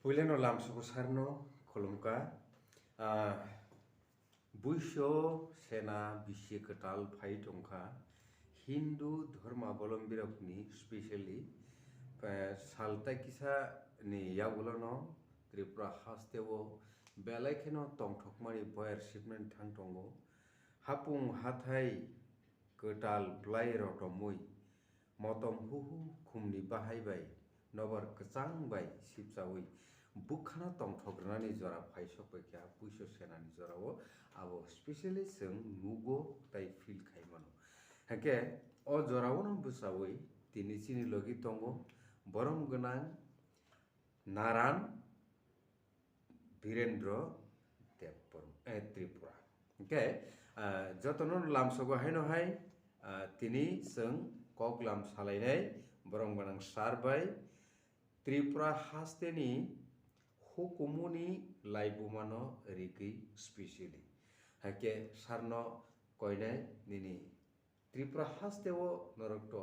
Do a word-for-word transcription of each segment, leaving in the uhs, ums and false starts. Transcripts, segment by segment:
Puilano lamsogo sarno khulumkha. Ah, buiso sena bisi kwtal phai tongkha. Hindu dhorma bolombi rokni specially, eh, sal tai kisa ni yagulono Tripura hasteo belai kheno tongthokmani boyar sipnani thang tongo. Hapung hathai kwtal bwlai rotomwi, motom huhu khumni bahai bai nobar kwchang bai sipchawi bwkhano tongthok rwnani jora phaisok bai kha puiso senani jorao, abo specially chwng nugo tai feel khai mano. Hakhe o joraono bwchawi tini chini logi tongo borom gwnang Naran Birendra Debbarma, eh, Tripura. Hingkhe, ah, jotono lamsogo haino hai, ah, tini chwng koklam salainai borom gwnang sar bai Tripura hasteni hukumuni laibumano rigwi specially. Hakhe sarno koinai nini Tripura hasteo norok to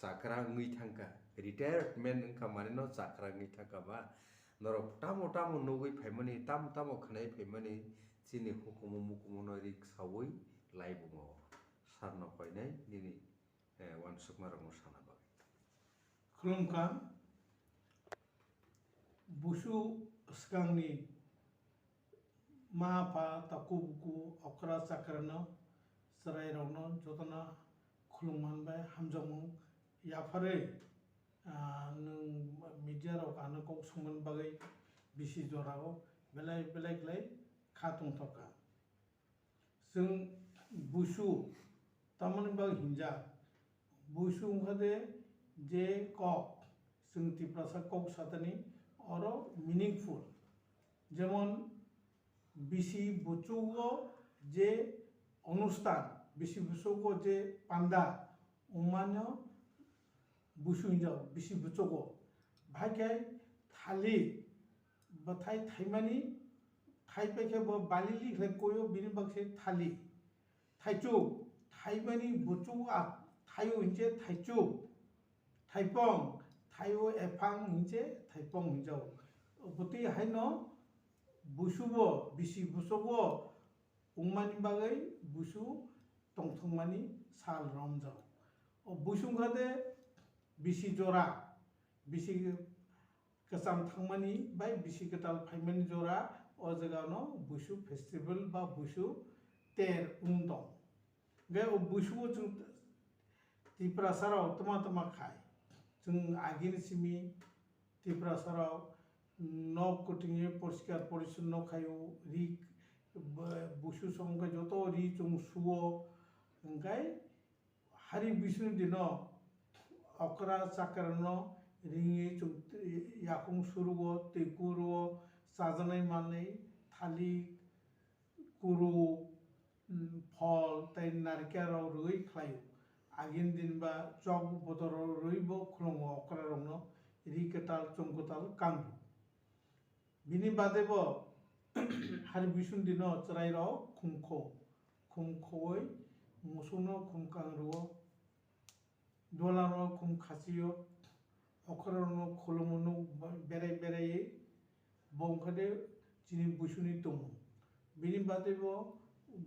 chakra wngwi thangkha, retirement wngkha manino chakra wngwi thangkha ba, norok tamo tamo nugwi phaimani, tamo tamo khwnai phaimani, chini hukumu mukumu no rik sawi laibuma o. Sarno koinai nini, eh, uansukma rokno sana bagwi. Khulumkha, busu swkangni ma pha, taku buku, okra chakrano, chwrairokno jotono khulumman bai hamjakmung yapharwi, ah, nwng media rok ano kok swngmani bagwi bisi jorao belai belai khlai kha tongthokha. Chwng busu tamoni bagwi hinjak? Busu wngkha de je kok, chwng Tiprasa kok satani oro meaningful. Jemon bisi buchugo je onusthan, bisi buchugo je panda, wngmano busu hinjao, bisi buchugo. Bahai khe thali bwthai thaimani, thai paikhe bo balili khlai koio, bini baksa thali. Thaichuk, thaimani buchuk a thaio hinse thaichuk. Thaipong, thaio ephang hinse thaipong hinjao. Bwtwi haino busubo, bisi busugo wngmani bagwi busu tongthokmani sal romjao. O busu wngkha de bisi jora, bisi kwcham thangmani bai bisi kwtal phaimani jora, o jagano busu festival ba busu ter wng tong. Hingkhe o busubo chwng Tiprasarok tma tma khai. Chwng agini simi Tiprasarok nok kwtwngwi poriskar porichonno khaio, ri, b-, busu songkhe joto ri chwng suo, hingkhe hari bisuni dino okra chakrano ringwi chwng yakung surugo, twi kuro, chajaknai manwi, thalik, kuro, mm, phol tei narikal rok rwui khlaio. Agini din ba chok bodol rok rwui bo khulungo okra rokno ri kwtal, chwng kwtal, kang rw. Bini bade bo hari bisuni dino chwrai rok khum kho, khum khowui musukno khum kang rwo. Dolarno khum khachio, okhrarokno khulumo nuk berai berai, bo wngkha de chini busuni tongmung. Bini bade bo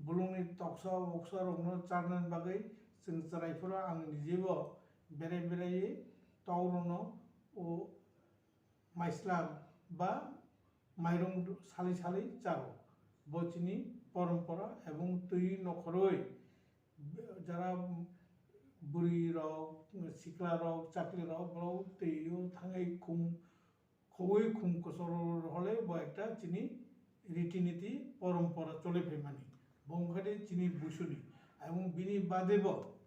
bulungni toksa oksa rokno charnani bagwi chwng chwrai phuru ang nijebo berai berai tokrokno o maislam ba mairung salai salai charo. Bo chini porompora ebong twi nokhoroi jara bwrwi rok, sikla rok, chakli rok, borok twi o thangwi khum khogwi khum kosor hole bo ekta chini riti niti porompora chole phaimani. Bo wngkha de chini busuni. Ebong bini bade bo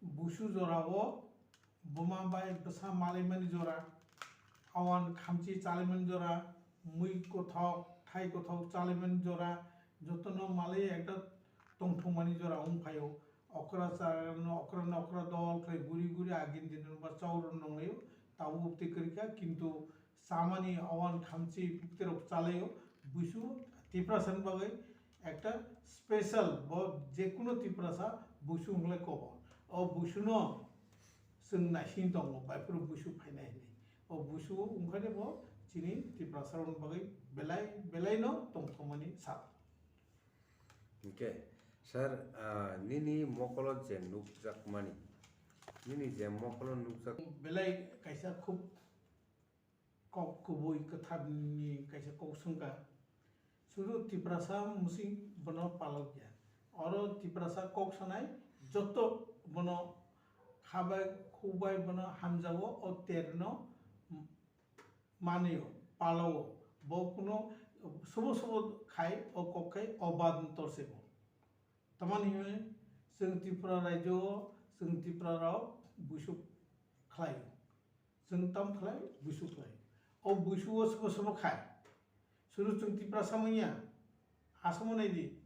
busu jorao buma bai bwsa malaimani jora, awan khamchi chalaimani jora, mui kothok, thai kothok chalaimani jora, jotono malai ekta tongthokmani jora wng phaio. Okra charano, okra nokra dol khlai guri guri agini dino ba chauro nonglaio, tabuk twi kwrwikha, kintu chamani awan khamchi bwtwirok chalaio, buisu Tiprasani bagwi ekta special, bo jekuno Tiprasa buisu wngkhlai kobo. O buisuno chwng naising tongo, baiphuru buisu phainai hinwi. O buisugo wngkha de bo chini Tiprasa rokni bagwi belai belai no tongthokmani sal. Hingke, sir, ah, nini mokolo je nukjakmani, nini je mokolo nukjak- Belai kaisa khub kok kubui kwtharni kaisa kok swngkha. Sudu Tiprasa musing bono palok ya. Oro Tiprasa kok sanai joto bono khabai khubai bono hamjago o terno manio, palao. Bo kuno sobo sobo khai, o kok khai, o bad torse bo. Tamani hwnwi chwng Tripura rajyo o chwng Tripura rok buisuk khlaio. Chwng tam khlai, buisuk khlai. O buisugo sobo sobo khai. Suru chwng Tiprasa manya. Asamo naidi.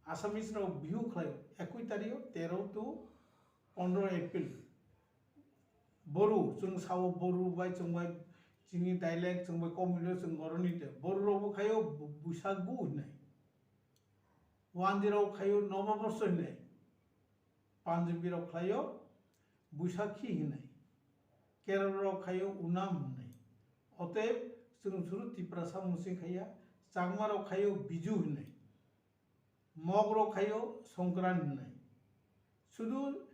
Assamese rok Bihu khlaio. Ekui tario, tero to pondro April. Boru, chwng sao Boru bai chwng bai chini dialect chwng bai community chwng oroni te. Boru rok bo khaio bu-, Buisagu hinai. Wanjwi rok khaio Noboborsho hinai. Punjabi rok khlaio Buisakhi hinai. Kerala rok khaio Unam hinai. Oteb chwng suru Tiprasa musing khaiya. Changma rok khaio Biju hinai. Mog rok khaio Songkran hinai. Sudu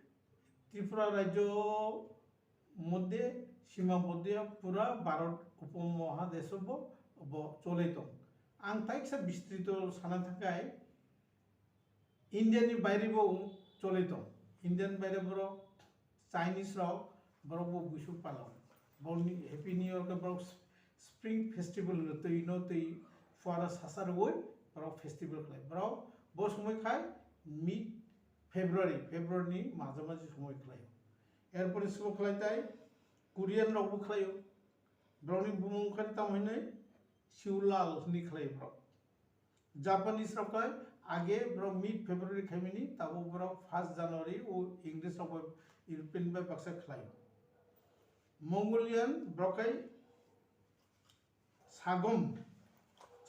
Tripura rajyo moddhe simabodya pura Bharat upomohadesh bo, bo cholai tong. Ang taiksa bistrito sana thangkai India ni baire bo cholai tong. India ni baire borok Chinese rok, borok bo buisuk palo. Borokni Happy New Year khe borok Spring Festival hwno, twi no twi fuara sasa rwui borok festival khlai. Borok bo somoi khai mid February, February ni maja maji somoi khlai. Erpore subo khlai tai Korean rok bo khlaio. Borokni bumung khai tamo hinwi Siulal hwnwi khlai borok. Japanese rok khai age borok mid February khaimani, tabuk borok first January o English rok bai European bai baksa khlaio. Mongolian borok khai Sagom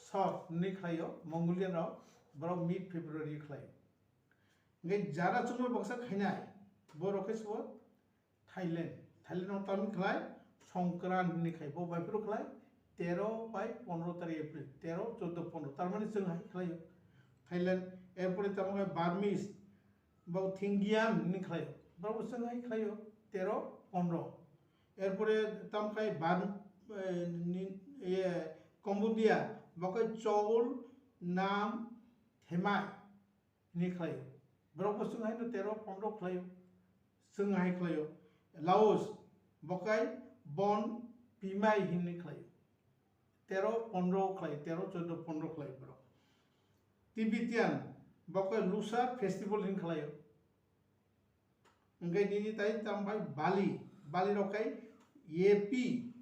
sor hwnwi khlaio, Mongolian rok borok mid February khlaio. Hingke jara chwngno baksa khainai borok khe subo Thailand, Thailand o tamni khlai Songkran hwnwi khai, bo bai phuru khlai tero bai pondro tarik April, tero, chordo, pondro, tar mani chwng hai khlaio Thailand. Erpore tamo khe Burmese, bo Thingyan hwnwi khlaio, borok bo chwng hai khlaio tero, pondro. Erpore tamo khe Bur-, eh, ni, ye, Cambodia, bo khe Chol, Nam, Themai. Hwnwi khlaio. Borok bo chwng haino tero pondro khlaio. Chwng hai khlaio. Laos bo kai Bon Pimai hwnwi khlaio. Tero pondro khlai, tero, chordo, pondro khlai borok. Tibetan bo kai Lusa festival hwn khlaio. Hingke nini tai tam bai Bali, Bali rok kai Yepi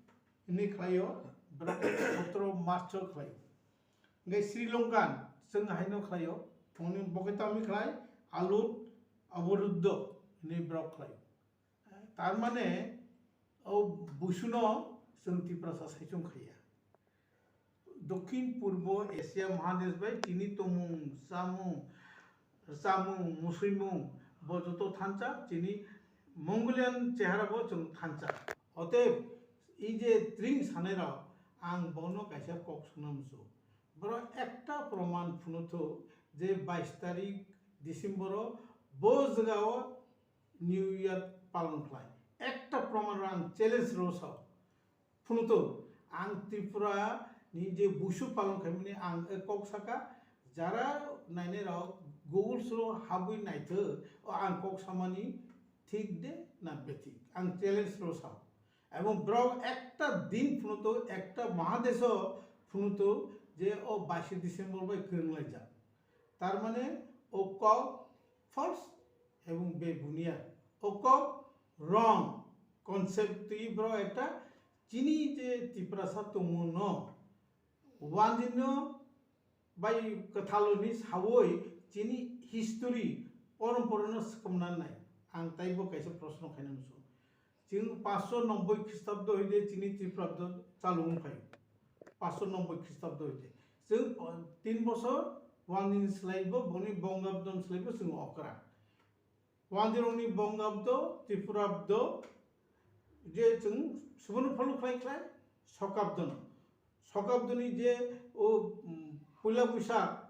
hwnwi khlaio, borok sotro March o khlaio. Hingke Sri Lankan chwng haino khlaio, phungni bo khe tamni khlai Alut Aboruddo hwnwi borok khlaio. Tar mane o busuno chwng Tiprasa saichung khaiya. Dokhin Purbo Asia Mahadesh bai chini tongmung, chamung, chamung, musuimung bo joto thansa, chini Mongolian chehara bo chwng thansa. Oteb, ei je tring sanai rok, ang bono kaisa kok suna musu. Borok ekta proman phunuthu je bais tarik December o bo jagao New Year palon khlai. Ekta proman rang challenge ro sao. Phunukthok, ang Tripura ni je busu palon khaimani ang e kok saka, jara nainai rok Google sro habwi naithok, o ang kok samani thik de na bethik, ang challenge ro sao. Ebong borok ekta din phunukthok, ekta mahadeso phunukthok je o baishe December bai kwrwnglaijak. Tar mane o kok false ebong bebuniya. O kok wrong concept twi borok ekta chini je Tiprasa tongmung no, wanjino bai kwthalo ni sawoi chini history, porompora no swkmna nai. Ang taibo kaisa proshno khaina muchung. Chwng paanch sho nobboi Khristabdo hoite chini Tripurabdo chalung wngkhaio. Paanch sho nobboi Khristabdo hoite. Chwng, uh, tin bosor wanjini swlaibo, boni Bongabdoni swlaibo chwng okra. Wanjirokni Bongabdo, Tripurabdo, je chwng subono follow khlai khlai sokabdono. Sokabdoni je o, um, puila buisa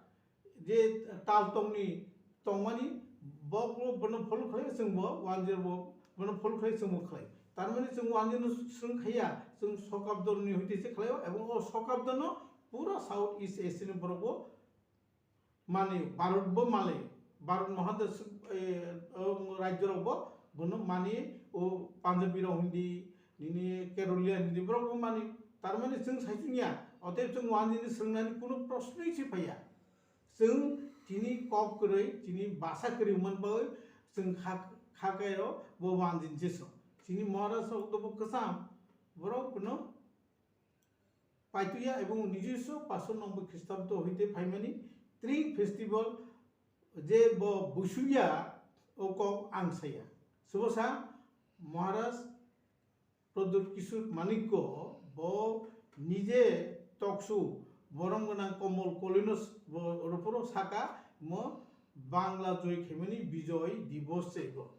je tal tongni tongmani, bo, bo, bono follow khlai, chwngbo wanjirbo bono follow khlai, chwngbo khlai. Tarmani chwng wanjirno swrwng khaiya, chwng sokabdoni hoite se khlaio, ebong o sokabdono pura South East Asia ni borokbo mani, Bharat bo mali, Bharat Mahadesh, eh, um, rajyo rok bo bono mani, o Punjabi rok hindi, nini Kerala hindi borok bo mani. Tarmani chwng saichung ya, oteb chwng wanjini swrwngnani kuno proshnoi se phaiya. Chwng chini kok kwrwi, chini basa kwrwi man bagwi chwng kha, kha kairo bo wanjin jeso. Chini Maharaj rok to bo kwcham, borok bono paituya ebong nijiso paso nombor Khristabdo hoite phaimani Tring Festival je bo busuya o kok ang saya. Subosa Maharaj Pradyut Kishore Manikko bo nije toksu borom gwnang Komol Kolinos bo roporo saka mo Bangla joi khaimani Bijoy Divos se bo.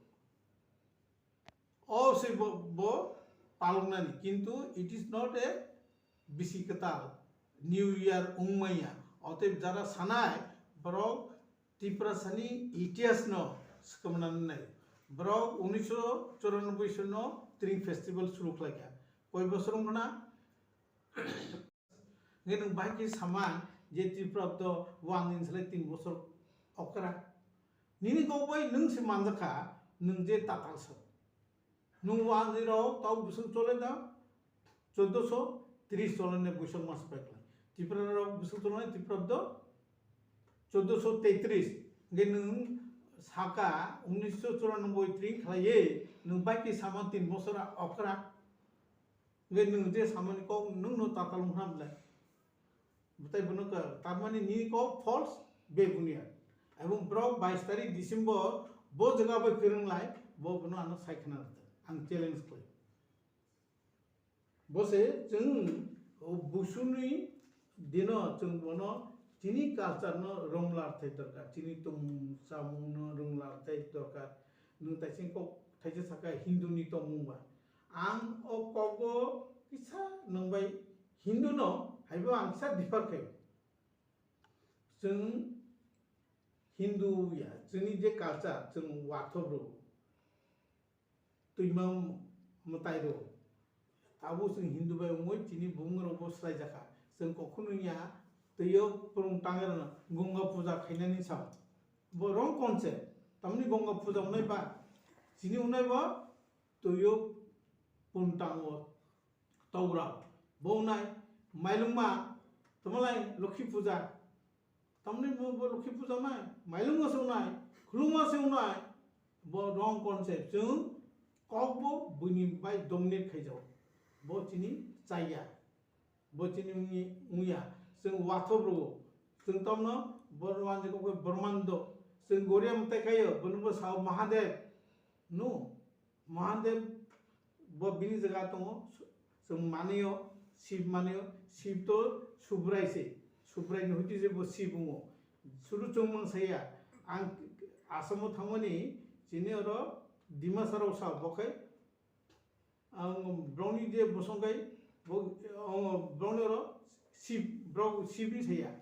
O se bo, bo paloknani, kintu it is not a bisi kwtal, New Year wngmaya. Oteb jara sanai borok Tiprasani itihas no swkangna nai. Borok unisho choranobboi sono Tring Festival suru khlaikha. Koi bosor wngkhana? Hingke nwng bahai khe sama je Tripura do wang ni slai tin bosor okra. Nini kok bai nwng se manjakha, nwng je tatal sa. Nwng wang ni rok tau bwswk chole da, choddoso tris chole ne buisok mas pai khlai. Tripura rok bwswk chole ne Tripura do choddoso tetris. Hingke nwng saka unisho choranobboi tring khlai ye, nwng bahai khe sama tin bosor okra. Hingke nwng je samani kok nwng no tatal wngkha belai. Bwtai bono ka, tamani nini kok false, bebuniya. Ebong borok bais tarik December bo jaga bai kwrwng lai, bo bono ano sai khna rwdi. Ang challenge khlai. Bo se chwng o busuni dino chwng bono chini culture no romlar thai dorkar, chini tongmung chamung no romlar thai dorkar. Nwng taising kok thaisa saka Hindu ni tongmung ba. Ang o kogo kisa nwng bai Hindu no haibo ang kisa differ khaio. Chwng Hindu ya, chwngni je culture, chwng watho bro. Twima mwtai rw. Tabuk chwng Hindu bai wngwi chini bumung rok bo swlai jakha. Chwng kokhno ya twiyo phrwng tang rwno Ganga puja khainani sao. Bo wrong concept. Tamni Ganga puja wngnai ba? Chini wngnai bo twiyo phrwng tango. Togra. Bo wngnai mailungma tamo lai Lokhi puja. Tamni bo, bo Lokhi puja wngnai, mailungma se wngnai, khulungma se wngnai, bo wrong concept. Chwng kok bo buini bai dominate khaijao. Bo chini chaya. Bo chini wngya. Chwng watho bro. Chwng tamno bo wanjak kok bai Brahmando. Chwng Goria mwtai khaio, bono bo sao Mahadev. No. Mahadev bo bini jaga tongo, chwng manio, Shiv manio, Shiv to Subrai se, Subrai ni huiti se bo Shiv wngo. Suru chwng mung saya, ang Assam o thangmani, chini oro Dimasa rok sa bo khai, ang browni je bosong khai, bo, ang browni oro Shiv, brok Shiv ni saya.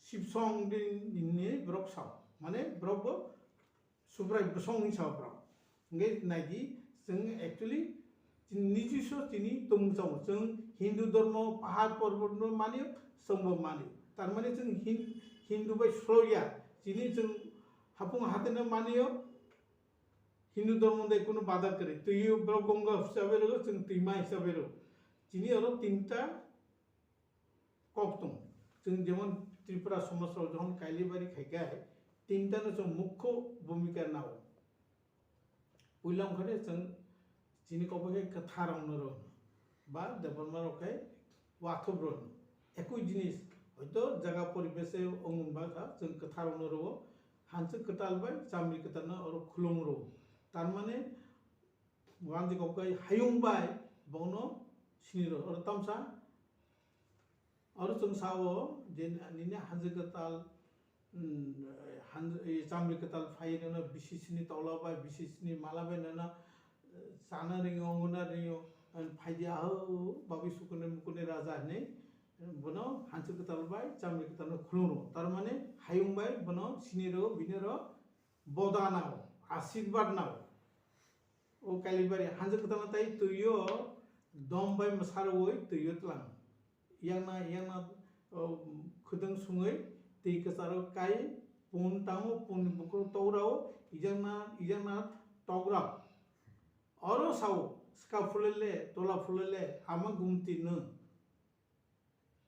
Sibsong din ni borok sao, mane borok bo Subrai bosong ni sao borok. Hingke naidi, chwng actually chini nijiso chini tongmung sao. Chwng Hindu dhormo, pahar porbot no mani, chwng bo mani. Tar mane chwng Hin-, Hindu bai sloya, chini chwng hapung hate no mani o Hindu dhormo dai kunu bada kwrwi. Twi o borok Ganga hisabe rw, chwng twima hisabe rw. Chini oro tinta kok tongo. Chwng jemon Tripura somaj rok jokhon kailibari khai khe, tinta no chwng mukho bhumika nao. Puila wngkha de chwng chini kok bai khe kwthar rok no rw ba Debbarma rok khai watho bro no. Ekoi jinis hoito jaga poribesh se ongmung ba kha chwng kwthar rok no rw, hanse kwtal bai chamri kwtal no oro khulum rw. Tar mane Wanjwi kok bai hayung bai bono siniro. Oro tamsa, oro chwng sao je nini hanjwi kwtal, mm, hanj-, e, chamri kwtal phai nono bisi sini tola bai, bisi sini mala bai nono chana ringyo, ongna ringyo, phaidi aho babi sukune mukune raja hinwi bono hansi kwtal bai chamri kwtal no khulumro. Tar mane hayung bai bono siniro, biniro boda nao, asirwad nao. O Kalibari hansi kwtal no tai twiyo dom bai mwsarwi twiyo tlang. Yakna, yakna, o, khudung sungwi twi kwcharo kai pun tango, pun bukur tograo, ijakna, ijakna tograo. Oro sao, swkang phulele, tola phulele, ama gumti nw.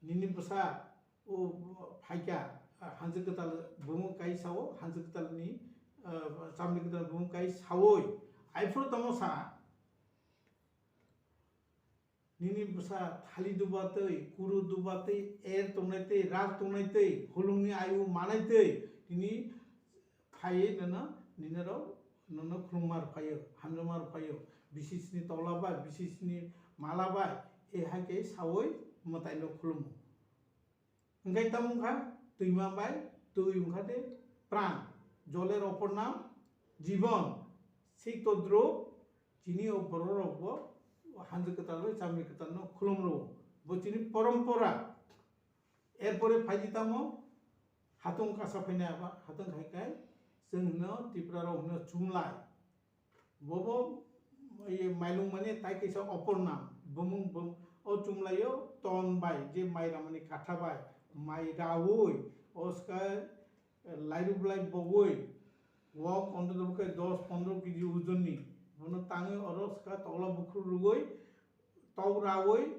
Nini bwsa, o, phaikha, hansi kwtal bumung kai sao, hansi kwtalni, ah, chamni kwtal bumung kai saoi. Aiphuru tamo sa, nini bwsa thali duba twi, kuru duba twi, er tongnai twi, rak tongnai twi, hulungni ayu manai twi, nini phaiwi nono, nini rok nono khulumma rw phaio, hamjakma rw phaio, bisi sini tola bai, bisi sini mala bai, e hai khe saui mwtai no khulumo. Hwnkhe tamo wngkha twima bai twi wngkha de pran, joler opor nam jibon, sik todrup chini o borok rok bo hanjak kwtal bai chamri kwtal no khulum rwo, bo chini porompora. Erpore phaidi tamo hatung kasa phainai aba, hatung khai khai chwng hwno Tripura rok hwno chumlai. Bobo ye mailung mani tai kaisa opor nam. Bumung bum-, o chumlaio ton bai, je mai ramani katha bai, mai raui, oska lairu blai bogoi, wok onto dobo khe dos pondro kg ujonni. Bono tangwi oro ska tola bukhru rugoi, tok raui,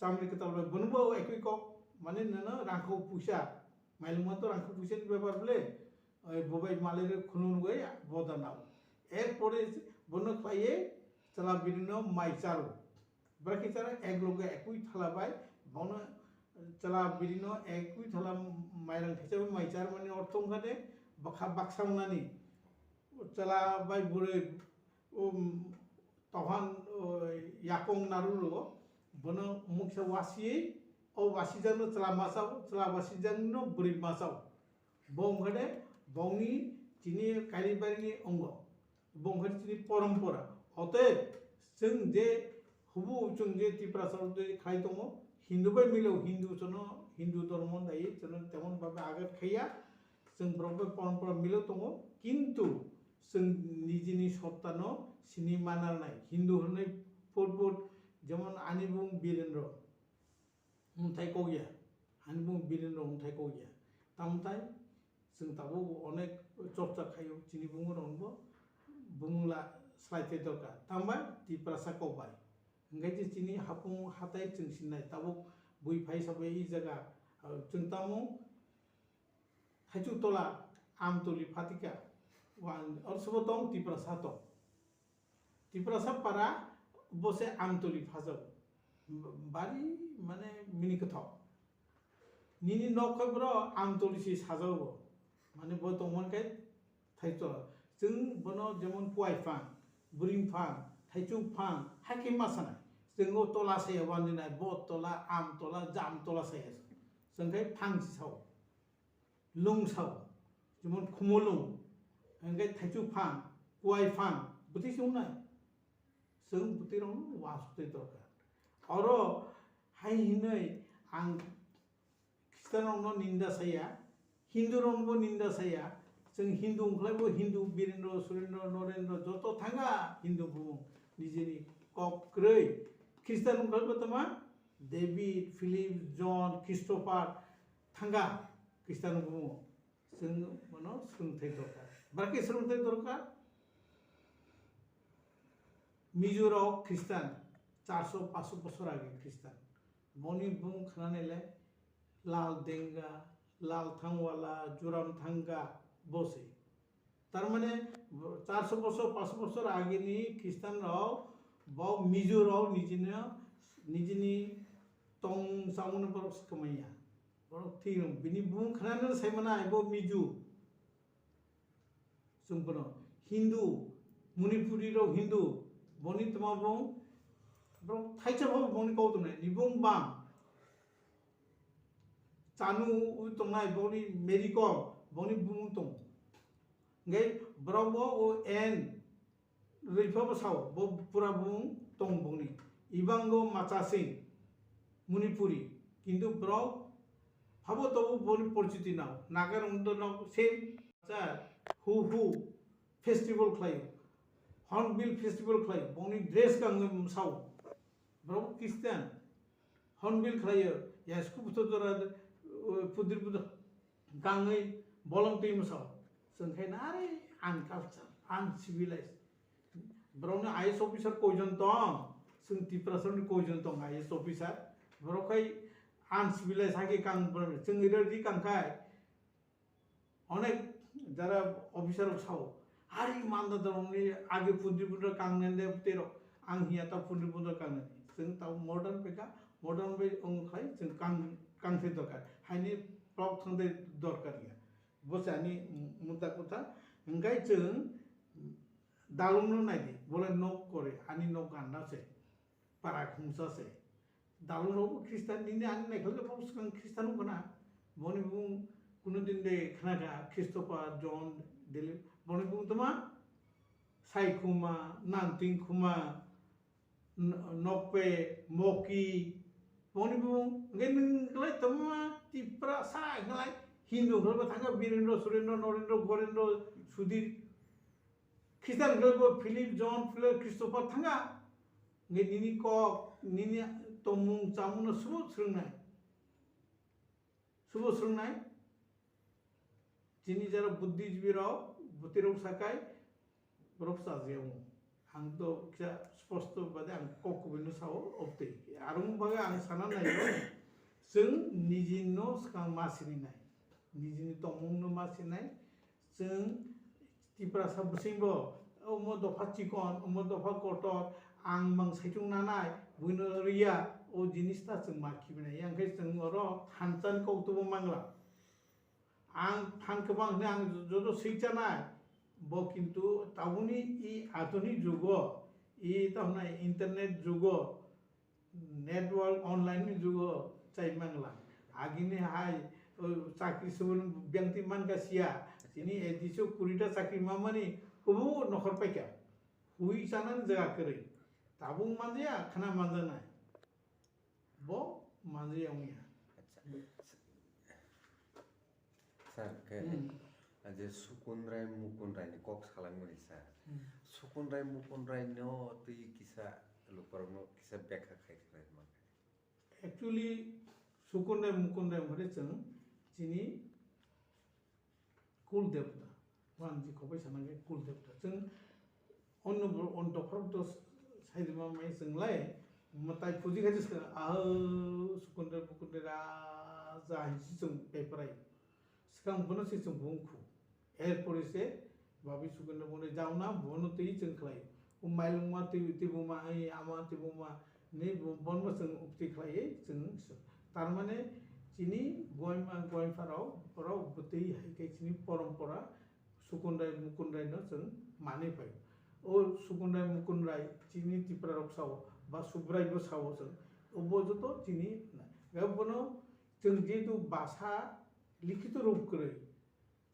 chamri kwtal bai bono bo ekui kok, mane nono rangkho puisa, mailungma to rangkho puisa ni bepar ble, oi bobai malai rok khunu rwgwi boda nao. Erpore bono khlaiye chwla birino mai charo. Bwrwi khe charo ek loge ekui thala bai, bono chwla birino ekui thala mairang khe charo mai char mani ortho wngkha de bwkha baksa wngnani. Chwla bai bwrwi, um, tohan, o, yakung narwkgo, bono muksa wasiwi, o wasijakno chwla masa o, chwla wasijakno bwrwi masa o. Bo wngkha de bongni chini Kailaibari ni ongo. Bo wngkha de chini porompora. Otob chwng je hubu chwng je Tiprasa rok je khlai tongo, Hindu bai milo, Hindu chwngno Hindu dhormo dai chwngno temon bhabe agat khaiya, chwng borok bai porompora milo tongo, kintu chwng nijini sotta no sini manarnai. Hindu hwnwi phut phut, jemon ani bung Birendra, wngthai kok ya, ani bung Birendra wngthai kok ya. Tamthai chwng tabuk onek chorcha khaio, chini bumung rok bo bumung la slai te dorkar. Tamo bai Tiprasa kok bai. Hwnkhe je chini hapung hatai chwng sinai tabuk bui phai sabai i jaga, ah, chwng tamo Thaichuk tola Amtoli phatika, wan, oro sobo tong Tiprasa tong. Tiprasa para bo se Amtoli phajago. Bari mane mini kwthok. Nini nok khe bro Amtoli se sajago. Mane bo tongmani khe Thaichuk tola. Chwng bono jemon Kuai phan, Bwrwng phan, Thaichuk phan, hai khe ma sanai. Chwng o tola se wanjinai, bo tola, Amtola, Jamtola se. Chwng khe phang se sao. Lungsao, jemon khumulung, hingke thaichuk phan, kuai phan, bwtwi se wngnai. Chwng bwtwi rokno uansukwi dorkar. Oro hai hinwi ang Khristian rokno ninda saya, Hindu rokno bo ninda saya. Chwng Hindu wngkhlai bo Hindu, Birendra, Surendra, Norendra joto thanga Hindu bumung nijini kok kwrwi. Khristian wngkhlai bo tama David, Philip, John, Christopher thanga Khristian bumung. Chwng bono swrwngthai dorkar. Bwrake swrwngthai dorkar. Mizo rok Khristan, charso paso bosor age Khristan. Boni bung khnanele Lal Denga, Lal Thangwala, Joram Thanga, bose. Tar mane charso bosor, paso bosor age ni Khristan rok, bo Mizo rok nijini, nijini tong samung borok swkmaya. Borok thwi rok bini bung khnanele saimana ai bo Mizo. Chwng bono Hindu, Manipuri rok Hindu, boni tma bung, borok thaisa bo boni kok tongnai, ni bung bang. Chanu tongnai, boni Mary Kom, boni bung tong. Ngai borok bo o N, Rwipha bo sao, bo pura bumung tong bongni. Ibango Macha Singh, Manipuri, kintu borok phabo tobo boni porchiti nao. Naga rok no same cha hu hu festival khlaio, Hornbill festival khlaio, bongni dress kangwi sao. Borok Christian, Hornbill khlaio, yasku buto jora, uh, pudir buto kangwi bolong twi mwsao. Chwng khai na are unculture, uncivilized. Borokni I A S officer koijon tong? Chwng Tiprasani koijon tong I A S officer? Borok khai uncivilized hakhe kang borok. Chwng ira di kang khai onek jara officer rok sao, "Hari manda dorongni age pundri pundra kang nende tero, ang hiya ta pundri pundra kang nende." Chwng ta modern peka, modern bai ong khai chwng kang, kang se dorkar. Haini prok thang de dorkar ya. Bo se ani muta kotha. Hingkai chwng dalung no nai di, bole nok kore, ani nok ganda se, para khungsa se. Dalung rok bo Christian, nini ani naikol rok bo swkang Christian wngkha na. Boni bung kuno din de khna kha Christopher, John, Deli, boni bung toma Sai Khuma, Nanting Khuma, N-, Nokpe, Moki, boni bung, nge nung lai toma Tipra sa ngalai Hindu hwlai bo thangkha Birendra, Surendra, Norendra, Gorendra, Sudhir, Christian hwlai bo Philip, John, Philip, Christopher thangkha. Nge nini kok, nini tongmung chamung no subo swrwngnai. Subo swrwngnai. Chini jara buddhijibi rok, bwtwi rok sakai, borok chajiya wng. Ang to kisa sposto bade ang kok kubui no sao, obtwi. Arung baga ang sana nai, chwng niji no swkang ma sini nai. Niji ni tongmung no ma sini nai. Chwng Tiprasa bwswngbo omo dopha chikon, omo dopha kotor, ang mang saichung nanai, buino riya, o jinis ta chwng ma khibinai. Yang khe chwng oro thansa ni kok tubo mangla. Ang phan kwbang hwnwi ang joto swikchanai, bo kintu tabukni i adhunik jugo, i tamo internet jugo, network online ni jugo chai mangla. Agini hai, o, chakri subun bengti mankha siya. Chini A D C o kurita chakri mamani kubu nokhor paikha. Hui chanani jaga kwrwi. Tabuk manjaya, khana manjanai. Bo manjaya wngya. Acha. Sir, khe, hmm, je Sukun Rai, Mukun Rai ni kok salangmani, sir. Hmm. Sukun Rai, Mukun Rai no twi kisa lukurokno kisa bekha khai khlai man. Actually, Sukun Rai, Mukun Rai hwnkhe chwng chini kul debta. Wanji kopai sana khe kul debta. Chwng onno bor-, on dophar to saidima mai chwng lai, mwtai puji khai se, ah, Sukun Rai, Mukun Rai raja hinsi chwng peprai. Swkang bono se chwng bung khu. Erpore se babi Sukun Rai, Mukun Rai jauna bono twi chwng khlai. O mailungma twi, twi buma, ai ama twi buma, ni bo-, bono chwng upti khlai chwng. Tar mane chini goima, goimpha rok, borok bwtwi hai khe chini porompora Sukun Rai, Mukun Rai no chwng manwi phai. O Sukun Rai, Mukun Rai chini Tipra rok sao, ba Subrai bo sao chwng. Obo joto chini na. Ga bono chwng jehetu basa likhito rup kwrwi,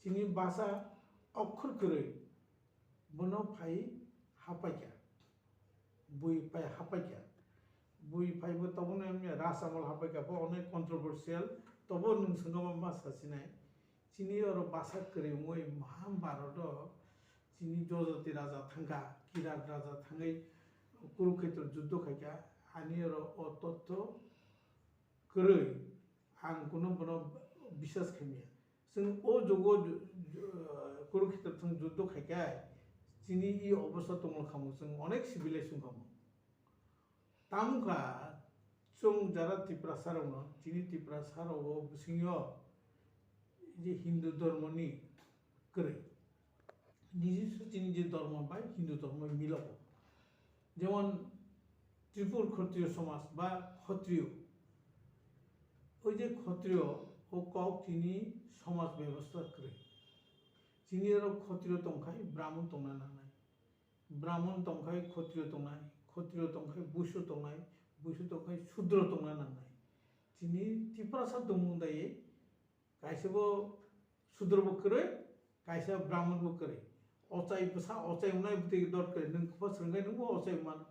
chini basa okhor kwrwi, bono phai hapaikha. Bui phai hapaikha. Bui phai bo tabukno wngya Rasamol hapaikha, bo onek controversial, tobo nwng swngama ma sasinai. Chini oro basa kwrwi wngwi Mahabharat o chini Jojoti raja thangkha, Kirat raja thangwi Kurukhetra juddo khaikha, ani oro o totto kwrwi, ang kuno bono biswas khaimya. Chwng o jugo ju-, ju-, Kurukhetra thang juddo khaikha, chini i obostha tongma khamu, chwng onek civilization khamu. Tamo kha, chwng jara Tiprasa rokno, chini Tiprasa rogo bwswngyo je Hindu dhormoni kwrwi. Nijiswa chini je dhormo bai Hindu dhormo milogo. Jemon Tripur Khatriyo somaj ba Khatriyo. Oi je Khatriyo o kok chini somaj bebosta kwrwi. Chini oro Khatriyo tongkhai Brahmon tongna nangnai. Brahmon tongkhai Khatriyo tongnai, Khatriyo tongkhai Buisu tongnai, Buisu tongkhai Sudro tongna nangnai. Chini Tiprasa tongmung dai kaisa bo Sudro bo kwrwi, kaisa Brahmon bo kwrwi. Ochai bwsa ochai wngnai bwtwi dor kwrwi, nwng kwpha swrwngkhe nwngbo ochai wngmano.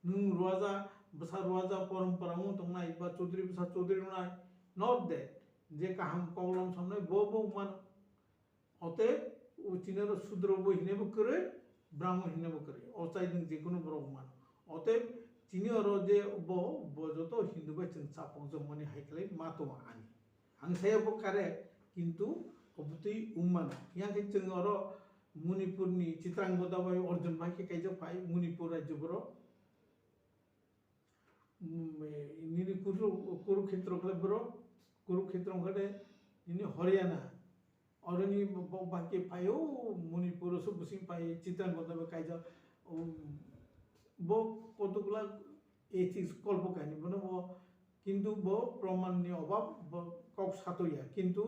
Nwng ruaja bwsa ruaja porompora wng tongnai ba chaudhuri bwsa chaudhuri wngnai, not that je kaham koklom samnai bo bo wngmano. Oteb o chini oro sudro bo hinebo kwrwi, brahmon hinebo kwrwi, ochai nwng jekunu borok wngmano. Oteb chini oro je bo bo joto Hindu bai chwng chapokjakmani hai khlai ma tongo ani. Ang saya bo correct, kintu obwtwi wngmano. Yang khe chwng oro Manipur ni Chitrangada bai Arjun bai khe kaijak phai Manipur rajyo borok. Mm, eh, nini Kuru-, Kurukhetro khe borok, Kurukhetro khe nini Haryana. Oroni bo, bo bai khe phai o Manipur o so bwsing phai Chitrangada bai kaijak. Um, bo kotokla ethics kolpo kaini bono bo, kintu bo proman ni obab bo kok satoya, kintu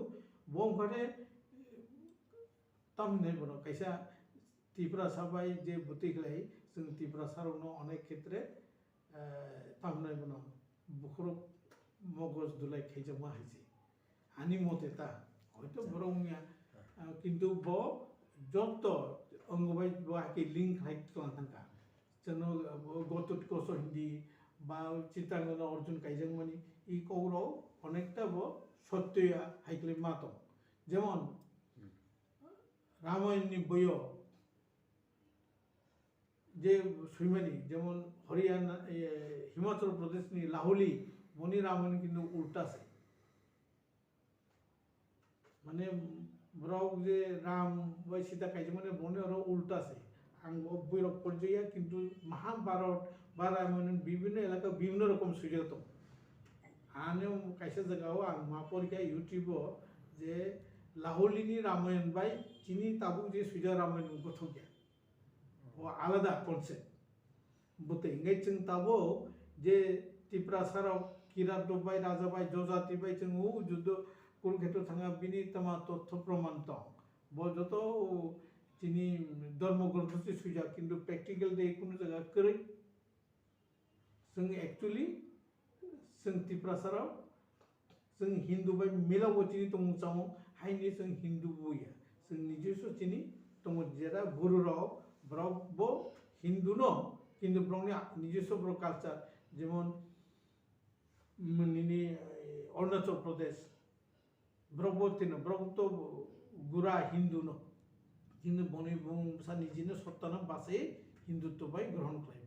bo wngkha de, eh, tamhinai bono kaisa Tiprasa bai je bwtwi khlai, chwng Tiprasa rokno onek khetre, eh, tamhinai bono bukhurok mogos dulai khaijakma hai se. Ani mote ta, hoito borok wngya, ah, kintu bo joto ongo bai bo hakhe link khlai tong thangkha. Chwngno, ah, bo Gotut Koso hindi ba Chitrangada Arjun kaijakmani, i kokrok onekta bo sottoya hai khlai ma tong. Jemon, Ramayana ni boyo je swimani, jemon Haryana, eh, Himachal Pradesh ni Lahuli, boni Ramayana kintu ulta se. Mane, borok je Ram bai Sita kaijak mane, boni oro ulta se. Ang o boirok porjaya, kintu Mahabharat ba Ramayana bibhinno elaka bibhinno rokom swijak tongo. Ani kaisa jaga o ang ma porikha YouTube o je Lahuli ni Ramayana bai chini tabuk je swijak Ramayana gothokya. O alada concept. Bwtwi hwnkhe chwng tabuk je Tiprasa rok Kirat rok bai, Raja bai, Jojati bai chwng o juddo Kurukhetro thangya, bini tama totho proman tong. Bo joto chini dormo grontho se swijak, kintu practical de kunu jaga kwrwi. Chwng actually, chwng Tiprasa rok, chwng Hindu bai milao chini tongmung chamung, haini chwng Hindu bo ya. Chwng nijiso chini tongo jera guru rok, borok bo Hindu no, kintu borokni nijiso borok culture, jemon, mm, nini, eh, Arunachal Pradesh, borok bo tino, borok to gura Hindu no, kintu boni bung bwsa nijino sottano bachai Hindutto bai grohon khlai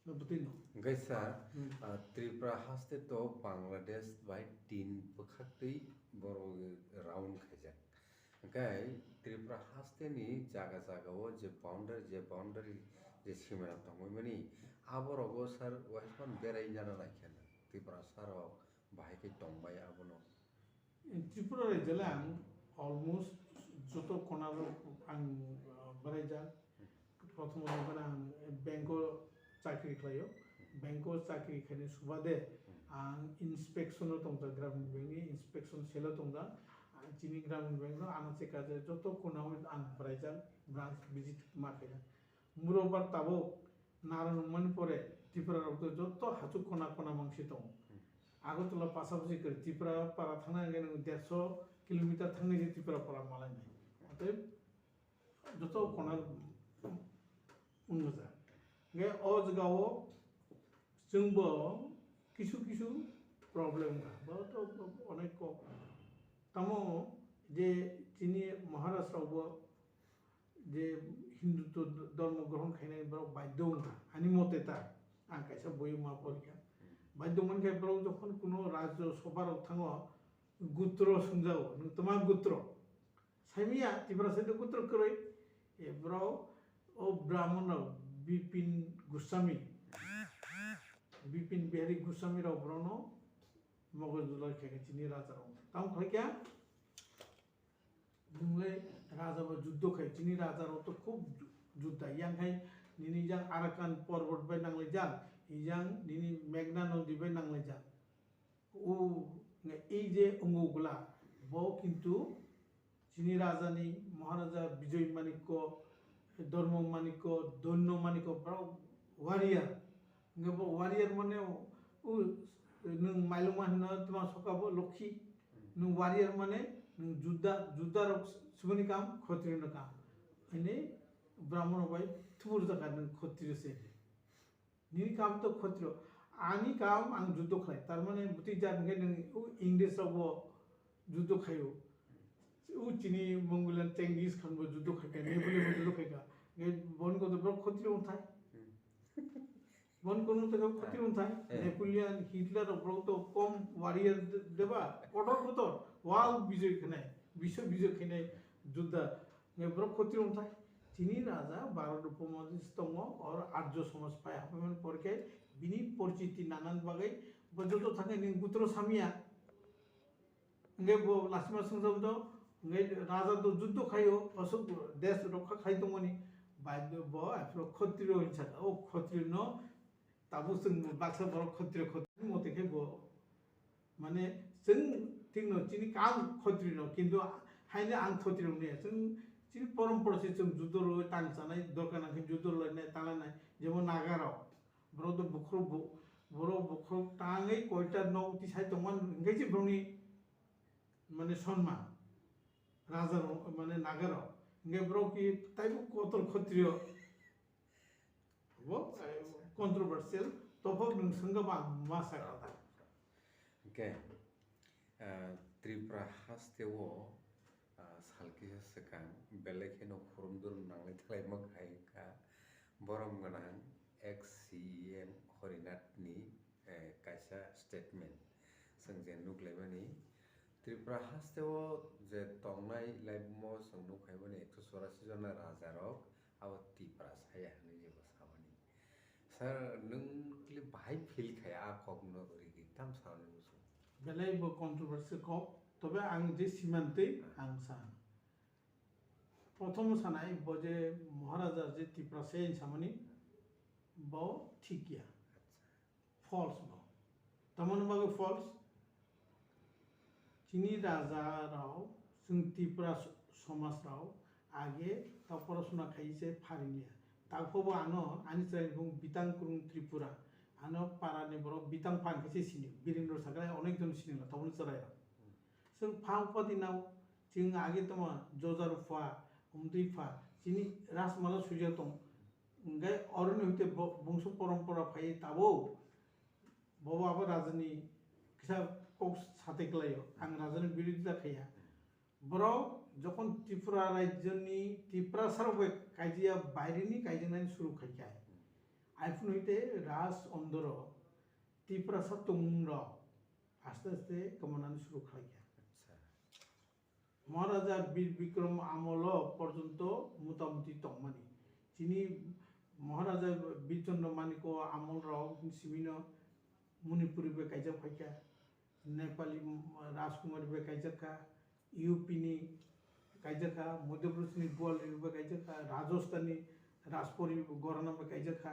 borok. Bwtwi no. Hwnkhe sir, Hmm. ah, Tripura haste to Bangladesh bai tin bwkhaktwi borok round khaijak. Hwnkhe Tripura haste ni jaga jaga o je boundary, je boundary je simana tongwi mani, aborogo sir waisman berai jana nai khe na Tripura sir rok bahai khe tongbai abono. Tripura rajyo le ang almost joto kona rok ang, ah, beraijak. Prothom rok ang bank o chakri khlaio. Bank o chakri khaini subade ang inspection o tongjak, Gramin Bank ni inspection cell o tongjak. Ang chini Gramin Bank no ano chekajak joto kona o ang beraijak, branch visit ma khaijak. Muro bar tabuk nara nungmani pore Tripura rok to joto hachuk kona kona mangsi tongo. Hmm. Agartala pasapasi kwrwi Tripura para thangna hwnkhe nwng derso kilometer thangwi se Tripura para malainai. Oteb joto kona wngmajak. Hwnkhe o jagao chwngbo kisu kisu problem wngkha. Bo to onek kok. Tamo je chini Maharaj rokbo je Hindutto dhormo grohon khainai borok baidhyo wngkha, ani mote ta, ang kaisa boyo ma porikha. Baidhyo mankhe borok jokhon kuno rajyo sobha rok thango, gutro swngjago, nwng tma gutro? Saimanya, Tiprasa de gutro kwrwi, e borok o brahmon rok Bipin Goswami, Bipin Bihari Goswami rok borokno mogol dulai khaikha chini raja rok. Tamo khlaikha? Nwng le raja bai juddo khai, chini raja rok to khub ju-, judda. Yang khai nini jang Arakan porbot bai nanglaijak, ijang nini Meghna nodi bai nanglaijak. O, nge, ei je wngo gula, bo kintu chini raja ni Maharaja Bijoy Manikko, Dharma Manikko, Dhanyo Manikko, borok warrior. Nge bo warrior mane, o, nwng mailoma hino tma soka bo Lokhi. Nwng warrior mane, Nwng Juda, Juda rok suboni kam, Khotriyo no kam. Hini Brahmano bai thubur jaga nwng Khotriyo se. Nini kam to Khotriyo. Ani kam ang juddo khlai. Tar mane bwtwi jat hwnkhe nwng o English rok bo juddo khaio. O chini Mongolian Genghis Khan bo juddo khaika, Napoleon bo juddo khaika. Hwnkhe bon kotor borok Khotriyo wngthai. Bon kotor wngthai, Khotriyo wngthai. Eh. Napoleon, Hitler rok borok to kom warrior de-, deba, kotor kotor. Wal bijoy khenai, biswa bijoy khenai, Juda. Hwnkhe borok Khotriyo wngthai. Chini raja Bharat upomahadesho tongo, oro Arjo somaj pai haphaimani pore khe bini porchiti nanani bagwi bo joto thangwi nwng butro samya. Hwnkhe bo lachima swngjak do, hwnkhe raja do juddo khaio, aswk desh rokha khai tongmani, bai bo aphuru Khotriyo hinsa, o Khotriyo no tabuk chwng baksa borok Khotriyo, Khotriyo mote khe bo, mane, chwng thikno chini kam Khotriyo no, kintu haino ang Khotriyo wngya, chwng chini porompora se chwng juddo rwui tang chanai, dorkar nangkhe juddo rwlainai, tanglainai, jemon Naga rok, borok do bukhuk bu-, borok bukhuk tangwi koita nok tisai tongmani hwnkhe se borokni, mane, sonman, raja rok, mane, Naga rok, hwnkhe borok ki taibo kotor Khotriyo. Bo, eh, controversial, tophok nwng swngkha ba ang ma sakha ta. Hwnkhe, eh, Tripura hasteo, ah, sal kisa swkang belai kheno hurum durum nanglai thalai ma khai wngkha borom gwnang ex C E M Horinath ni, eh, kaisa statement. Chwng je nuklaimani, Tripura hasteo je tongnai laibuma chwng nukhaimani ekso chorasi jona rajarok abo Tiprasa ya hwnwi jebo samani. Sir, nwng kili bahai feel khai a kokno rigi tam samani muchung? Belai bo controversial kok, tobe ang je simantwi ang sa. Prothom sanai bo je Maharaja je Tiprasa ya samani bo thik ya. False bo. Tamoni bagwi false? Chini raja rao, chwng Tripura s-, somaj rao, age ta porasona khai se pharingya. Takphobo ano, ani chwrai bung Bitang Kurung Tripura, ano para ni borok Bitang Pang khe se sini, Birendra Sakrai onek jon sini la, tamoni chwrai rao. Chwng phang pati nao, chwng age tamo Jojar pha, Umtwi pha, chini Rajmala suijak tong, Hwnkhe oroni hwnkhe bo-, bongso porompora phai tabuk. Bobo abo rajani kisa kok sate kwlaio. Ang rajani birodita khaiya. Borok jokhon Tripura rajyoni Tiprasarok bai kaijaya, bairini kaijaknani suru khaikha. Aiphuru hwnkhe Raj Ondoro Tiprasa tongmungrok aste aste kwmanani suru khlaikha. Acha. Maharaja Bir Bikram amolo porjonto motamuti tongmani. Chini Maharaja Bir Chandra Manik o amol rok simino Manipuri bai kaijak phaikha, Nepali Rajkumari bai kaijak kha, U P ni kaijak kha, Madhya Pradesh ni Gwalior bai kaijak kha, Rajasthan ni Rajpuri Gharana bai kaijak kha.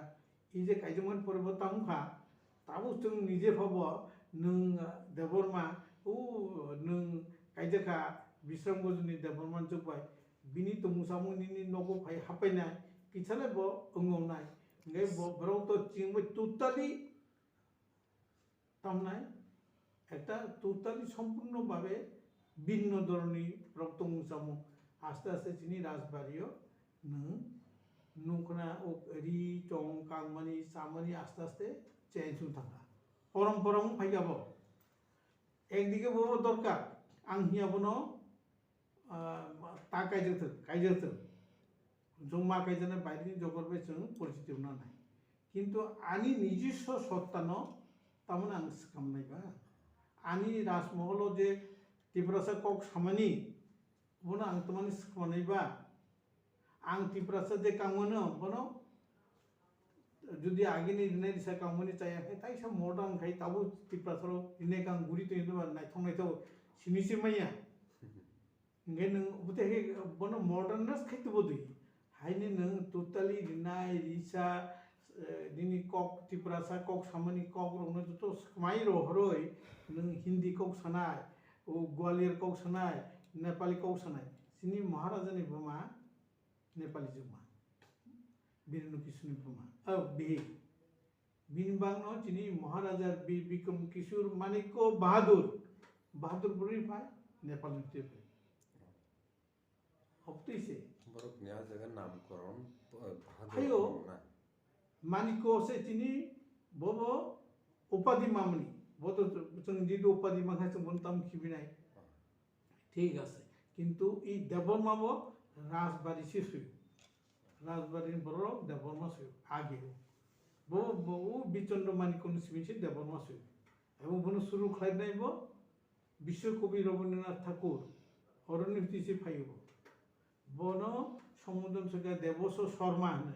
I je kaijakmani pore bo tamo kha, tabuk chwng nije pha bo nwng, ah, Debbarma, o nwng kaijakha Bisramganj ni Debbarma jwk bai, bini tongmung samung nini nogo phai hapainai, kisa le bo wngo nai. Hwnkhe bo borok to chwng bai totally tamnai, ekta totally sompurno bhabe bhinno dhoronni borok tongmung samung. Aste aste chini rajbari o nwng nukna o ri chong kangmani chamani aste aste change wng thangkha. Porompora wng phaikha bo. Ekdike bo dorkar, ang hiya bono, ah, ta kaijak thwk, kaijak thwk. Chwng ma kaijaknai bairini jogor bai chwng porichiti wngna nai. Kintu ani nijiswa sottano tamoni ang swkang nai ba? Ani rajmoholo je Tiprasa kok samani, bono ang tamoni swkang nai ba? Ang Tiprasa je kangmano, bono jodi agini rinai risa kangmani chaya khe, taisa modern khai tabuk Tiprasarok rinai kang guri tongwi ba naithok naithok sini se maya. Hingke nwng obote khe bono modernize khai tubudui. Haini nwng totally rinai risa, eh, nini kok Tiprasa kok samani kok rokno joto swkmai rohoroi nwng Hindi kok sanai, o Gwalior kok sanai, Nepali kok sanai. Chini Maharaja ni buma Nepali jwkma. Birnu Kishore ni buma. Oh, bihik. Bini bagno chini Maharaja Bir Bikram Kishore Manikya Bahadur. Bahadur bwrwi phai Nepal ni twi phai. Borok ni a jaga namkoron, uh, Bahadur Hayo. Wngna. Maniko se tini bobo upadi mamani. Boto chwng jidu upadi mangkha chwng bono tam khibinai. Thik ase. Kintu i Debbarma bo Rajbari se suyo. Rajbari ni borok Debbarma suyo. Age. Bo, bo, o Bichandra Manikko ni simi se Debbarma suyo. Abo bono suru khlainai bo Biswa Kabi Rabindranath Thakur, oroni hwtwi se phaio bo. Bono sombodon swkha Debaswa Sharma hinwi.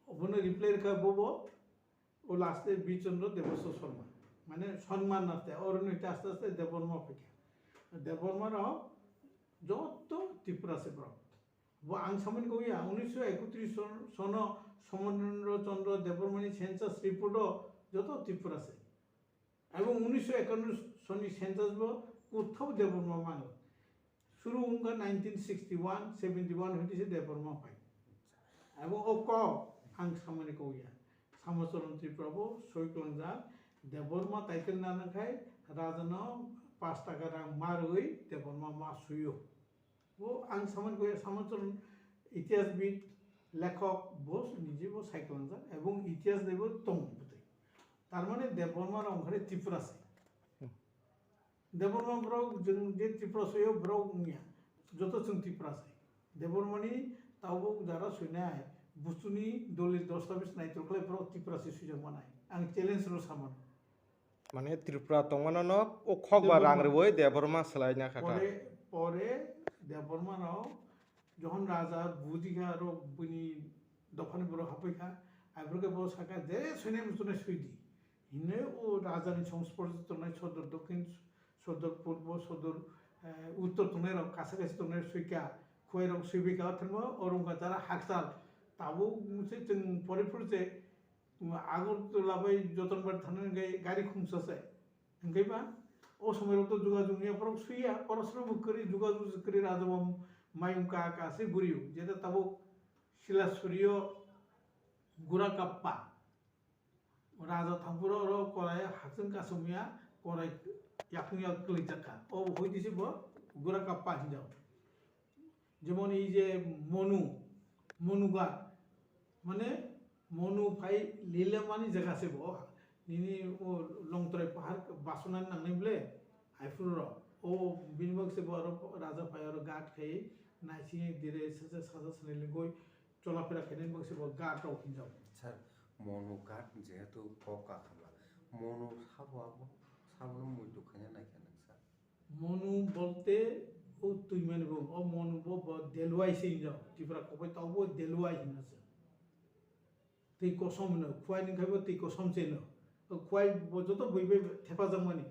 Obono reply rwkha bobo, o last e Bichandra Debaswa Sharma. Mane sonman narte, oroni hwtwi aste aste Debbarma phaikha. Debbarma rok joto Tripura se borok. Bo ang samani kok ya, unisho ekotris son-, sono Sombodondro Chandra Debbarmani census report o joto Tripura se. Ebong unisho ekanno soni census bo kuthao Debbarma mano. Suru wngkha nineteen sixty-one, seventy-one hwtwi se Debbarma phai. Ebong o kok ang samani kok ya. Samacharan Tripura bo soi kwlangjak. Debbarma title nana khai rajano pash taka rang ma rwui Debbarma ma suyo. Bo ang samani kok ya, Samacharan itihasbid, lekhok, bo nije bo sai kwlangjak ebong itihas de bo tong bwtwi. Tar mane Debbarma rok wngkha Tripura se. Hmm. Debbarma borok jwng je Tripura soyo borok wngya, joto chwng Tripura se. Debbarmani tabuk jara soinai, buchuni dolil dastabis naitok khlai borok Tripura se swijak manai. Ang challenge rw samano. Mane Tripura tongmano no o khok ba rang Debbarma. Rwui Debbarma swlaina kha ta. Pore, pore Debbarma rok Jokhon raja bujikha aro bini dophani borok haphaikha, aphuru khe bo sakha, "Je soinai muchunai soidi." Hinwi o rajani songspor tongnai sodor dokhin, sodor purbo, sodor, eh, uttor tongnai rok kasa kasi tongnai soikha, khuai rok soibaikha, thangma oro wngkha jara hakchal. Tabuk se chwng pore phuru se Agartala bai Jotonbari thangna hwnkhe gari khumsa se. Hwnkhe ba o somoi rok to jugajug ya borok suiya, borok sro bo kwrwi jugajug kwrwi raja bo mayung ka ka se guriyo. Jeta tabuk Silasuri o Gura Kappa. Raja thangphuru oro korai hachwng kasumya korai yakung yak kwlwijak kha. O hoi disi bo Gura Kappa hinjao. Jemon ei je Monu, Monu ghat, mane Monu phai lilemani jaga se bo, nini o Longtrai pahar basonani nangnai ble, aphuru rok. O bini bagwi se bo aro raja phai aro ghat khai naising dire saja saja sanai lingoi cholafera khainani bagwi se bo ghat rok hinjao. Sir, Monu ghat jehetu kok kakhamla, Monu sabo abo, sabono muitu khaina naikha nang sir. Monu bolte o twimani bo, o Monu bo, bo Delwai se hinjao. Tripura kokbai tao bo Delwai hinna se. Twi kosom hino, Khwai ni khai bo twi kosom se hino. O Khwai bo joto bui bai thepajakmani.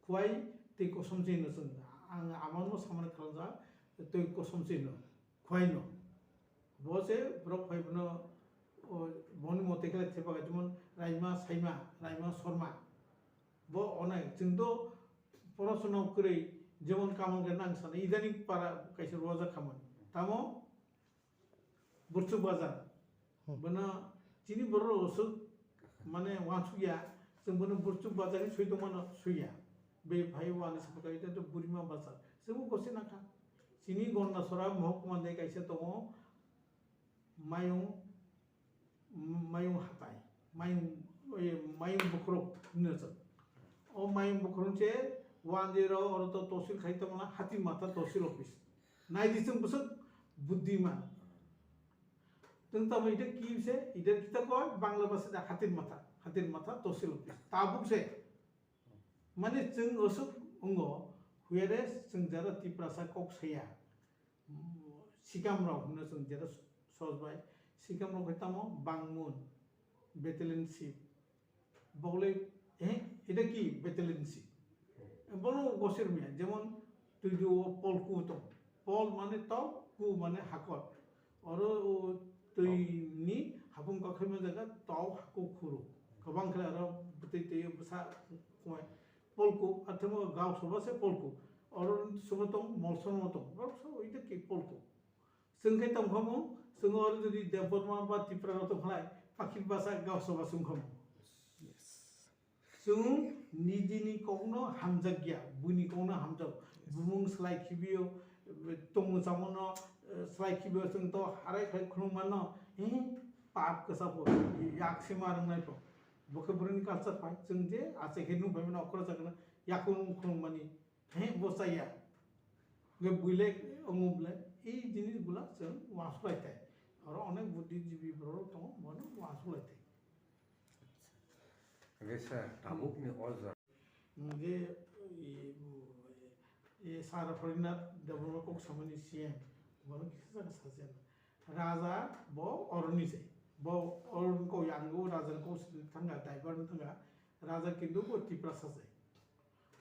Khwai twi kosom se hino chwng. Ang amano samani khalangjak, twi kosom se hino. Khwai no. Bo se borok phai bono, o, boni mote khe thepaga, jemon Raima Saima, Raima Sorma. Bo onai, chwng to porosona kwrwi, jemon kamon khe nang sana, idani para kaisa rojak khamani. Tamo Burchuk Bazar. Hmm. Bono chini borok rok osuk, mane wansuk ya, chwng bono Burchuk Bazar ni soi tongmano sui ya. Be phai wani saka ita to Burima Bazar. Chwng bo kosi nangkha. Chini Gondasora mohokma de kaisa tongo, Mayung, Mayung Hatai, Mayung, oi, Mayung Bukruk hinwi chwng. O Mayung Bukruk se one zero oro to tosil khai tongla, Hati Matha tosil office. Nai di chwng bwswk buddiman. Chwng tamo ida ki se, ida kita koi, Bangla bhasha da Hati Matha, Hati Matha tosil office. Tabuk se. Mane chwng osuk wngo, whereas chwng jara Tiprasa kok saya. Sikam rok hino chwng jera soj bai. Sikam rok hai tamo bangmun, battalion ship. Bogle, eh, eta ki battalion ship? Bono gosir mia, jemon twi do o polku tong. Pol mane tau, ku mane hakor. Oro o twi ni hapung kakhai ma jaga tau haku khuru. Kabang khe aro bwtwi twi bwsa khumai. Polku, athamo gao soba se polku. Oro soba tong, molson mo tong. Borok so ita ki polku. Chwng khe tongkhamu, chwng oro jodi Debbarma ba Tipra rok tongkhalai, pakhi basa gao soba chwng khamu. Yes. Chwng nijini kokno hamjakya, buini kokno hamjak. Yes. Bumung slai khibiyo, tongmung chamungno, eh, slai khibiyo chwng to harai khai khulumano, eh, pap kwsa pho, yak sima rwngnai pho. Bo khe bwrwini culture phai, chwng je achai khe nung phaimano okra chakna yakung khulumani, eh, bo chaya. Ge buile ongo bwle, ei jinis gula chwng wansuk lai thai. Oro onek buddhijibi borok tongo, bono wansuk lai thai. Hwnkhe sir, tabukni o jora. Hwnkhe, e, e, Sir Harinath Debbarma kok samani C M, bono kisa saka sajana. Raja bo oroni se, bo oroni kok yango raja kok thanga, daibar thanga, raja kintu bo Tiprasa se.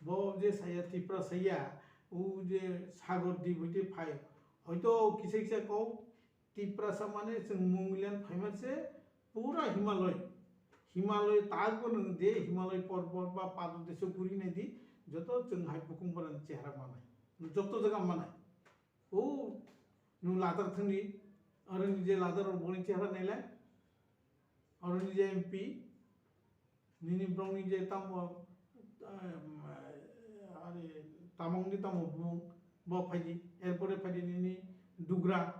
Bo je saya Tiprasa ya, u je Sagor Dip hoite phai, hoito kisa kisa kok Tiprasa mane chwng Mongolian phaima se pura Himalay. Himalay tago nwng je Himalay porbot ba Parot deso guri nai di, joto chwng hai bukung borani chehara manai. Joto jaga manai. O nwng Ladakh thangni, aroni je Ladakh rok boni chehara nailai. Aroni je M P, nini borokni je tamo, em, are, tamungni tamo bumung, bo phaidi, erpore phaidi nini Dugra,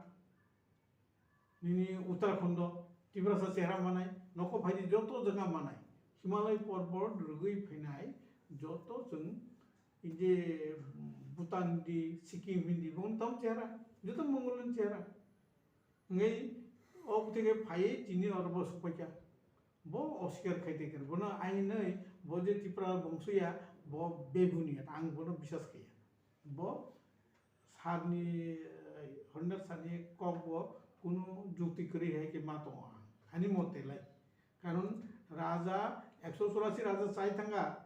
nini Uttarakhand, Tiprasa chehara manai, noko phaidi joto jaga manai. Himalay porbot rwgwi phainai joto chwng, je, Bhutan di, Sikkim hindi, bongni tamo chehara, joto Mongolian chehara. Hwnkhe o bwtwi khe phaiwi chini oro bo sokphaikha. Bo osikar khai tongkha. Bono ahinwi bo je Tipra bongso ya, bo bebuni ya, ang bono bisas khaiya. Bo sarni, eh, Harinath sarni kok bo kunu jukti kwrwi hai khe ma tongo ang. Ani mote lai. Karon raja ekso churasi raja chai thanga,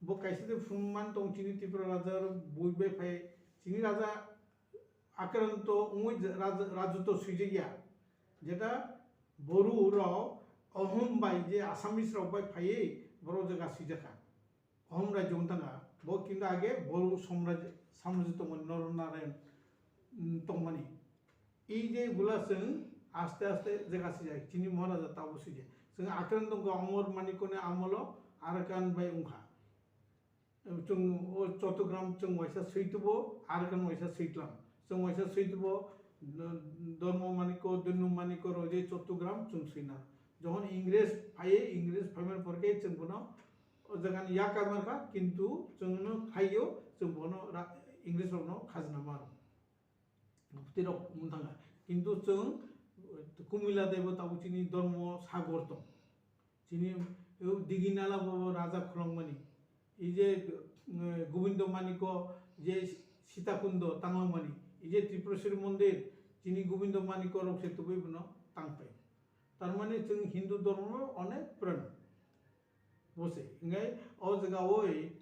bo kaisa de phunukman tong chini Tripura raja bui bai phai, chini raja akranto wngwi raja, rajotwo swijak ya, jeta Boru rok Ahom bai je Assamese rok bai phaiwi borok jaga swijak kha. Ahom rajyo wng tanga, bo kintu age Boru samraj-, samrajyo tongmani, Nornarayan, mm, tongmani. Ei je gula chwng aste aste jaga swijak, chini Maharaja tabuk swijak. Chwng akran tongkha Amor Manikoni amolo Arakan bai wngkha. Chwng o Chottogram chwng waisa swi tubo, Arakan waisa swi tlang. Chwng waisa swi tubo, Dharma Manikko, Dunu Manikko rok je Chottogram chwng swina. Jokhon Ingres phaiye, Ingres phaimani pore khe chwng bono o jaga ni yak kaimar kha, kintu chwngno khaio, chwng bono ra-, Ingres rokno khajna maro. Bwtwi rok wng thangkha. Kintu chwng, eh, Kumila de bo tabuk chini Dharma Sagor tong. Chini, eh, Digi Nala bo raja khulangmani. Ei je, eh, Gobindo Maniko je Sitakundo tanglangmani. Ei je Tripureshwari Mondir, chini Gobindo Maniko rok se tubui bono tangpai. Tar mane chwng Hindu dhormo no onek puran. Bo se. Hingke o jaga oi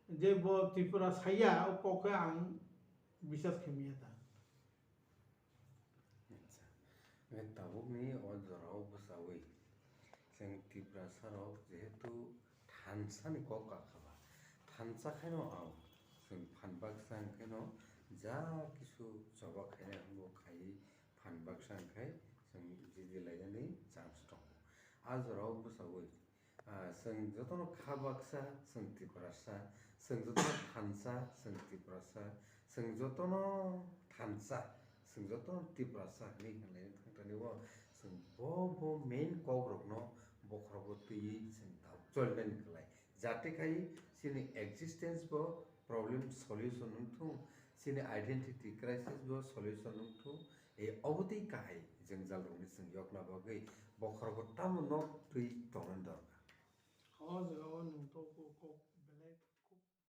je bo Tripura saya, o kok khe ang bisas khe manya ta. Acha. Hingke tabukni o jorao bwchaui chwng Tiprasa rok jehetu thansa ni kok kakha ba, thansa khaino ang chwng phan baksa hwnkhe no ja kisu choba khainai hwnbo khai phan baksa hwnkhe chwng jidi lainani chance tongo. A jorao bwchaui Ah, chwng jotono kha baksa, chwng Tiprasa, chwng jotono thansa, chwng Tiprasa, chwng jotono thansa, chwng jotono Tiprasa hinwi hinlai thangtani o chwng bo, bo main kokrokno bokhorogo twiwi chwng tabuk cholmani kwlai. Jate khai chini existence bo problem solution wngthung, chini identity crisis bo solution wngthung, E, obo tei kahai jwngjal rokni chwng yokna bagwi bokhorogo tamo nok twi